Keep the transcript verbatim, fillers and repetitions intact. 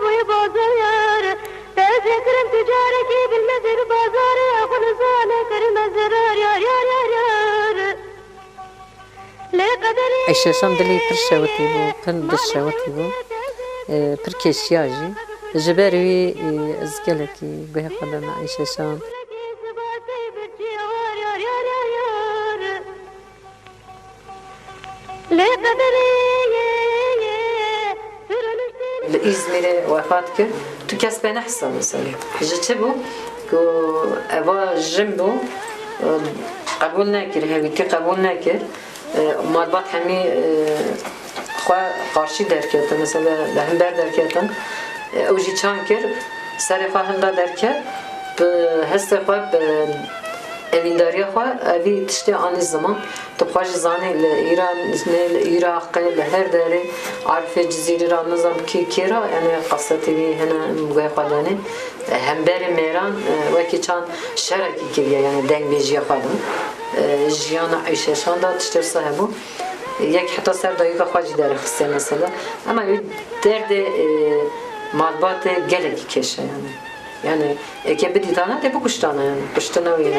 بوی بازار، تازه کرم تجارکی بالمزر بازار، خلصانه کرم زرار، یار، یار، یار، یار. Eyşe Şan dilê pir şewitî bû, pir dil şewitî bû. E, pir kêşiya jî. Ji ber wî, e, ez gelekî guhê xwe dana Eyşe Şan. Li Îzmîrê wefat kir, tu kes pê nehsa mesela. Ji çi bû? Ku eva jin bû, qebûl nekir, hevîtî qebûl nekir. E, malbat hemî, e, xwe qarşî derketin, mesela li hember derketin. E, ew jî çan kir, serê xwe hilda derket, bi hestê xwe, bi evîndariya xwe, evî tiştê anî ziman. Tu xwe jî zanî li Îran, ne li Iraqê, li her derê, Arifê Cizîrî ra nizam kî kê ra, yani qesetî wî hene guhê xwe danê. E, hemberê mêran, e, wekî çan şerekî kiriye, yani dengbêjiya xwe da. E, jiyana Eyşe Şan da tiştê wisa hebû. Yek heta ser dayika xwe jî derxistê mesela. Ama wî derdê, e, malbatê gelekî kêş e yani. Yani eke bidîtana dê bikuştana yani. Kuştina wî yani.